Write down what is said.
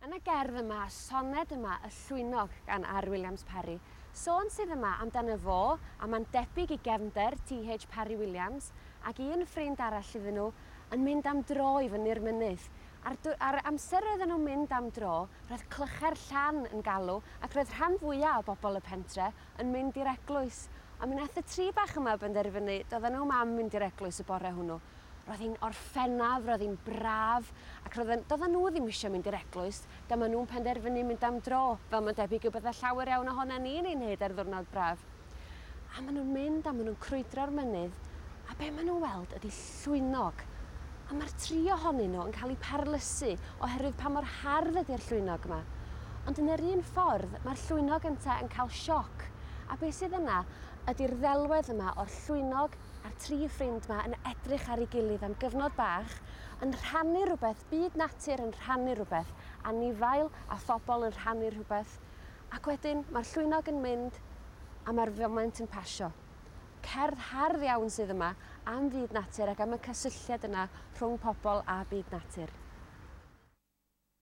Yn y gerdd yma, y soned yma, Y Llwynog gan R Williams Parry, sôn sydd yma amdano fo, a mae'n debyg i gefnder TH Parry Williams, ac un ffrind arall iddyn nhw, yn mynd am dro i fyny'r mynydd. Ar, ar amser roedden nhw'n mynd am dro, roedd clychau'r llan yn galw, ac roedd rhan fwyaf o bobl y pentre yn mynd i'r eglwys. A mi wnaeth y tri bach yma benderfynu, doedden nhw'm am mynd i'r eglwys y bore hwnnw. Roedd hi'n Orffennaf, roedd hi'n braf, ac roedden, doedden nhw ddim eisiau mynd i'r eglwys. Dyma nhw'n penderfynu mynd am dro, fel mae'n debyg y bydde llawer iawn ohona ni'n ei wneud ar ddiwrnod braf. A maen nhw'n mynd a maen nhw'n crwydro'r mynydd, a be maen nhw'n weld ydy llwynog. A mae'r tri ohonyn nhw yn cael eu parlysu oherwydd pa mor hardd ydy'r llwynog yma. Ond yn yr un ffordd, mae'r llwynog yntau yn cael sioc. A beth sydd yna ydy'r ddelwedd yma o'r llwynog a'r tri ffrind 'ma yn edrych ar ei gilydd am gyfnod bach, yn rhannu rhywbeth, byd natur yn rhannu rhywbeth, anifail a phobl yn rhannu rhywbeth, ac wedyn mae'r llwynog yn mynd a mae'r foment yn pasio. Cerdd hardd iawn sydd yma am fyd natur ac am y cysylltiad yna rhwng pobl a byd natur.